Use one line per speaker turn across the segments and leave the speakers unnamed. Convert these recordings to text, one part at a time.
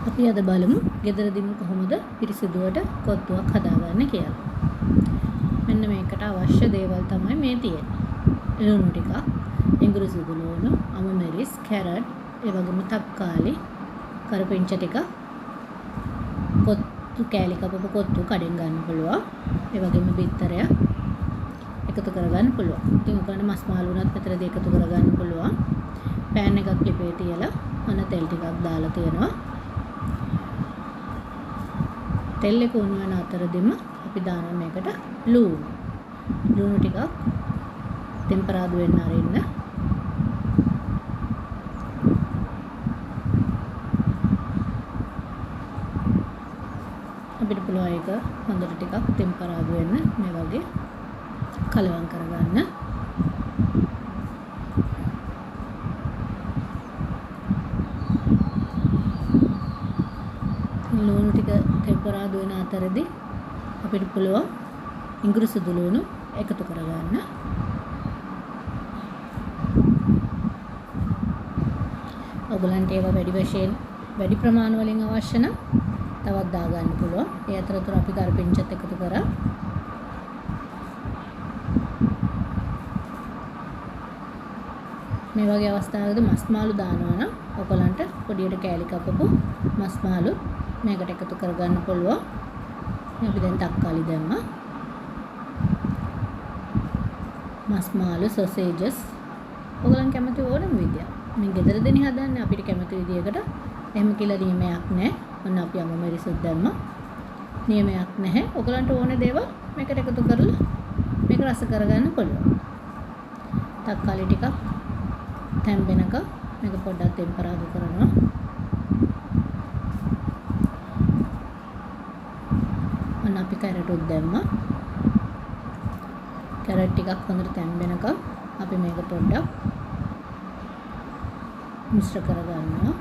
අපි අද බලමු ගෙදරදීම කොහොමද පිරිසිදුවට කොත්තුවක් හදාගන්න කියලා. මෙන්න මේකට අවශ්‍ය දේවල් තමයි මේ තියෙන්නේ. ලුණු ටිකක්, ඉඟුරු සුදු ලුණු, අමු මිරිස්, කැරට්, ඒ වගේම තක්කාලි, කරපිංච ටික, කොත්තු කෑලි කපපු කොත්තු කඩෙන් ගන්න පුළුවන්. ඒ වගේම බිත්තරයක් එකතු කරගන්න පුළුවන්. ඉතින් ඔයගොල්ලන්ට මස් මාළු වුණත් මෙතනදී එකතු කරගන්න පුළුවන්. පෑන් එකක් ලිපේ තියලා ඔන්න තෙල් ටිකක් දාලා තියෙනවා. තෙල් එක උණු වෙන අතරදීම අපි දානවා මේකට ලුණු. ලුණු ටිකක් තෙම්පරාදු වෙන්න අරින්න. අපිට පුළුවන් ඒක හොඳට ටිකක් තෙම්පරාදු වෙන්න මේ වගේ කලවම් කරගන්න. ලුණු ටික තෙම්පරාදු වෙන අතරදී අපිට පුළුවන් ඉඟුරු සුදු ලුණු එකතු කරගන්න. ඔයගලන්ට ඒවා වැඩි වශයෙන් වැඩි ප්‍රමාණ වලින් අවශ්‍ය නම් තවත් දාගන්න පුළුවන්. ඒ අතරතුර අපි කරපිංචත් එකතු කරා. මේ වගේ අවස්ථාවකදී මස් මාළු දානවා නම් ඔයගලන්ට පොඩියට කෑලි කපපු මස් මාළු මේකට එකතු කරගන්න පුළුවන්. අපි දැන් තක්කාලි දැම්මා. මස් මාළු, සොසේජස් ඔයගලන් කැමති ඕනම විදියක්. මේ ගෙදරදීනේ හදන්නේ අපිට කැමති විදියකට. එහෙම කියලා නියමයක් නැහැ. ඔන්න අපි අමු මිරිසුත් දැම්මා. නියමයක් නැහැ. ඔයගලන්ට ඕනේ දේවල් මේකට එකතු කරලා මේක රස කරගන්න පුළුවන්. තක්කාලි ටිකක් තැම්බෙනකම් මේක පොඩ්ඩක් තෙම්පරාදු කරනවා. ඔන්න අපි කැරටුත් දැම්මා. කැරට් ටිකක් හොඳට තැම්බෙනකම් අපි මේක පොඩ්ඩක් මිශ්‍ර කරගන්නවා.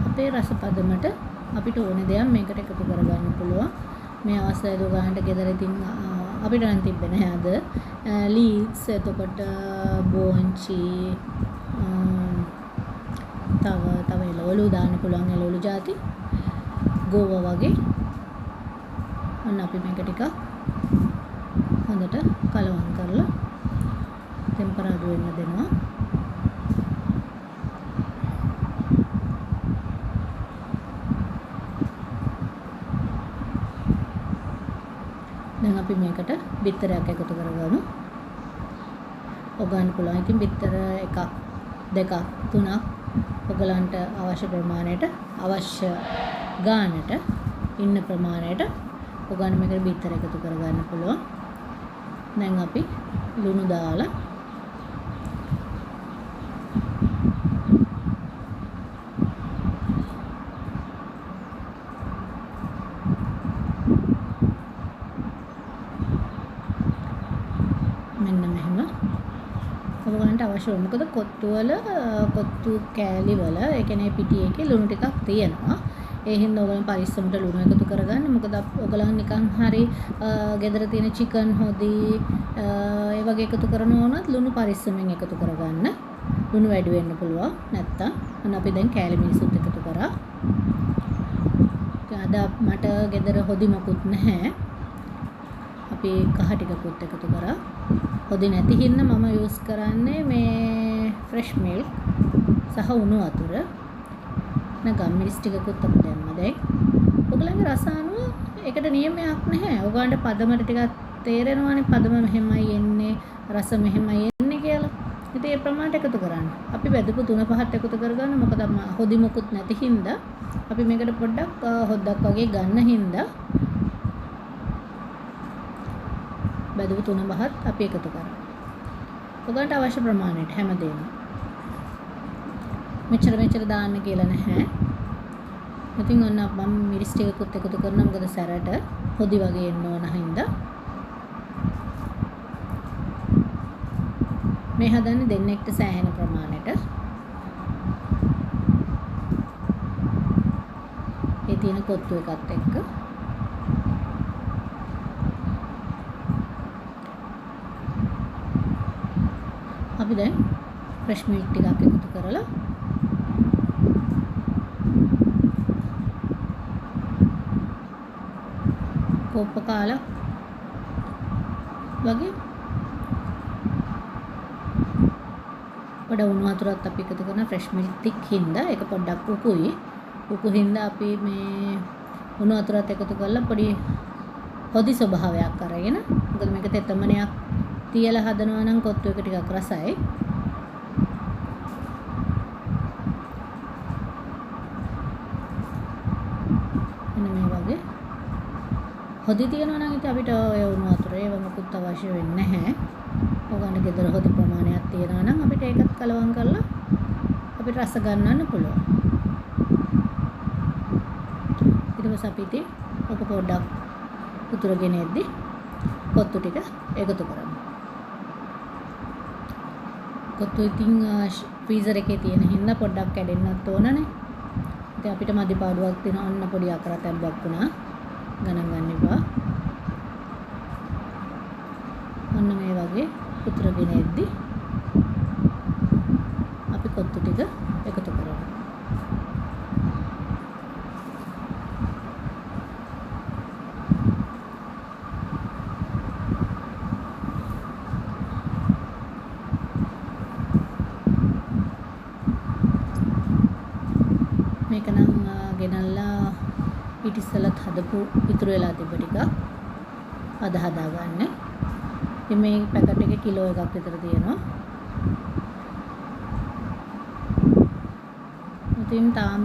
අපේ රස පදමට අපිට ඕනේ දෙයක් මේකට එකතු කරගන්න පුළුවන්. මේ අවස්ථාවේදී ඔයගලන්ට ගෙදර ඉතින් අපිට නම් තිබ්බේ නැහැ අද. ලීක්ස්, එතකොට බෝංචි, තව එළවලු දාන්න පුළුවන්, එළවලු ಜಾති, ගෝවා වගේ. ඔන්න අපි මේක ටිකක් හොඳට කලවම් කරලා තෙම්පරාදු වෙන්න දෙනවා. දැන් අපි මේකට බිත්තරයක් එකතු කරගමු. ඔගන්න පුළුවන්. ඉතින් බිත්තර එකක්, දෙකක්, තුනක් ඔයගලන්ට අවශ්‍ය ප්‍රමාණයට, අවශ්‍ය ගානට, ඉන්න ප්‍රමාණයට ඔයගන්න මේකට බිත්තර එකතු කරගන්න පුළුවන්. දැන් අපි ලුණු දාලා මෙන්න මෙහෙම ඔයගලන්ට අවශ්‍ය වුණා. මොකද කොත්තු වල, කොත්තු කෑලි වල, ඒ කියන්නේ පිටි එකේ ලුණු ටිකක් තියෙනවා. ඒ හින්දා ඔයගලන් පරිස්සමට ලුණු එකතු කරගන්න. මොකද ඔයගලන් නිකන් හරි ගෙදර තියෙන චිකන් හොදි ඒ වගේ එකතු කරනවා වුණත් ලුණු පරිස්සමෙන් එකතු කරගන්න. ලුණු වැඩි වෙන්න පුළුවන් නැත්තම්. ඔන්න අපි දැන් කෑලි මිරිසුත් එකතු කරා. ඉතින් අද මට ගෙදර හොදි මොකුත් නැහැ. අපි කහ ටිකකුත් එකතු කරා. හොදි නැති හින්දා මම යූස් කරන්නේ මේ ෆ්‍රෙෂ් මිල්ක් සහ උණු වතුර. ගම් මිරිස් ටිකකුත් අපි දැම්මා දැන්. ඔයගලන්ගේ රස අනුව ඒකට නියමයක් නැහැ. ඔයගලන්ට පදමට ටිකක් තේරෙනවානේ පදම මෙහෙමයි එන්නේ, රස මෙහෙමයි එන්නේ කියලා. ඉතින් ඒ ප්‍රමාණයට එකතු කරන්න. අපි වැදපු තුන පහත් එකතු කරගන්න. මොකද හොදි මොකුත් නැති හින්දා අපි මේකට පොඩ්ඩක් හොද්දක් වගේ ගන්න හින්දා බැදපු තුන පහත් අපි එකතු කරා. ඔයගලන්ට අවශ්‍ය ප්‍රමාණයට හැමදේම. මෙච්චර මෙච්චර දාන්න කියලා නැහැ. ඉතින් ඔන්න මම මිරිස් ටිකකුත් එකතු කරනවා. මොකද සැරට හොදි වගේ එන්න ඕන හින්දා. මේ හදන්නේ දෙන්නෙක්ට සෑහෙන ප්‍රමාණයට. ඒ තියෙන කොත්තු එකත් එක්ක. අපි දැන් ෆ්‍රෙෂ් මිල්ක් ටිකක් එකතු කරලා කෝප්ප කාලා වගේ. පොඩ උණු වතුරත් අපි එකතු කරන ෆ්‍රෙෂ් මිල්ක් තික් හින්දා ඒක පොඩ්ඩක් උකුයි. උකු හින්දා අපි මේ උණු වතුරත් එකතු කරලා පොඩි හොදි ස්වභාවයක් අරගෙන, මොකද මේක තෙතමනයක් තියලා හදනවා නම් කොත්තු එක ටිකක් රසයි. මෙන්න මේ වගේ හොදි තියනවා නම් ඉතින් අපිට ඔය උණු වතුර ඒව මොකුත් අවශ්‍ය වෙන්නේ නැහැ. ඔයගොල්ලෝ ගෙදර හොදි ප්‍රමාණයක් තියනවා නම් අපිට ඒකත් කලවම් කරලා අපිට රස ගන්නන්න පුළුවන්. ඊට පස්සේ අපි ඉතින් ඔක පොඩ්ඩක් උතුරගෙන එද්දි කොත්තු ටික එකතු කරමු. කොත්තු ඉතින් ෆ්‍රීසර් එකේ තියෙන හින්දා පොඩ්ඩක් කැඩෙන්නත් ඕනනේ. ඉතින් අපිට මදි පාඩුවක් තියෙනවා. ඔන්න පොඩි අකරතැබ්බක් වුණා. ගණන් ගන්න එපා. ඔන්න මේ වගේ උතුරගෙන එද්දි අපි කොත්තු ටික එකතු කරමු. මේක නම් ගෙනල්ලා ඊට ඉස්සෙල්ලත් හදපු ඉතුරු වෙලා තිබ්බ ටිකක් අද හදාගන්න. ඉතින් මේ පැකට් එකේ කිලෝ එකක් විතර තියෙනවා. ඉතින් තාම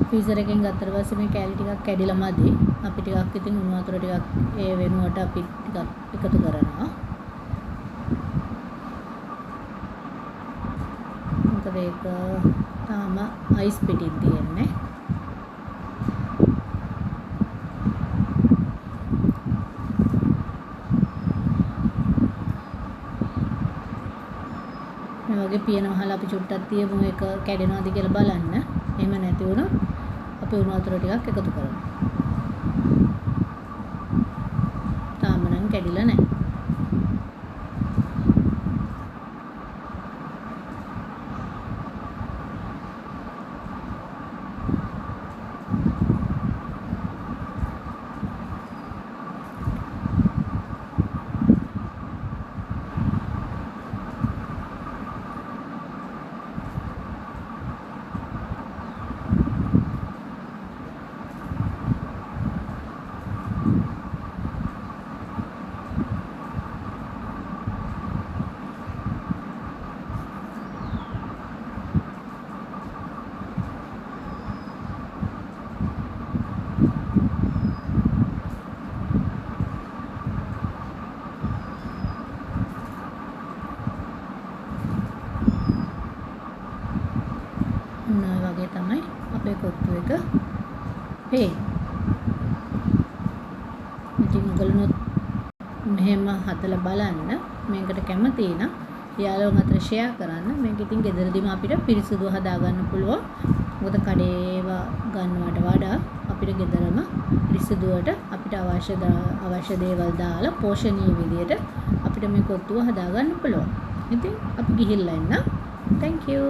ෆ්‍රීසර් එකෙන් ගත්තට පස්සේ මේ කෑලි ටිකක් කැඩිලා මදි. අපි ටිකක් ඉතින් උණු වතුර ටිකක් ඒ වෙනුවට අපි ටිකක් එකතු කරනවා. මොකද ඒක තාම අයිස් පිටින් තියෙන්නේ. මේ වගේ පියන වහලා අපි චුට්ටක් තියමු ඒක කැඩෙනවද කියලා බලන්න. එහෙම නැති වුණොත් අපි උණු වතුර ටිකක් එකතු කරමු. තාම නම් කැඩිලා නැහැ. වගේ තමයි අපේ කොත්තු එක පේන්නේ. ඉතින් ඔයගොල්ලොත් මෙහෙම හදලා බලන්න. මේකට කැමති නම් යාළුවෝ අතර ෂෙයා කරන්න. මේක ඉතින් ගෙදරදීම අපිට පිරිසිදුව හදාගන්න පුළුවන්. මොකද කඩේ ඒවා ගන්නවට වඩා අපිට ගෙදරම පිරිසිදුවට අපිට අවශ්‍ය දේවල් දාලා පෝෂණීය විදියට අපිට මේ කොත්තුව හදාගන්න පුළුවන්. ඉතින් අපි ගිහිල්ලා එන්න. Thank you.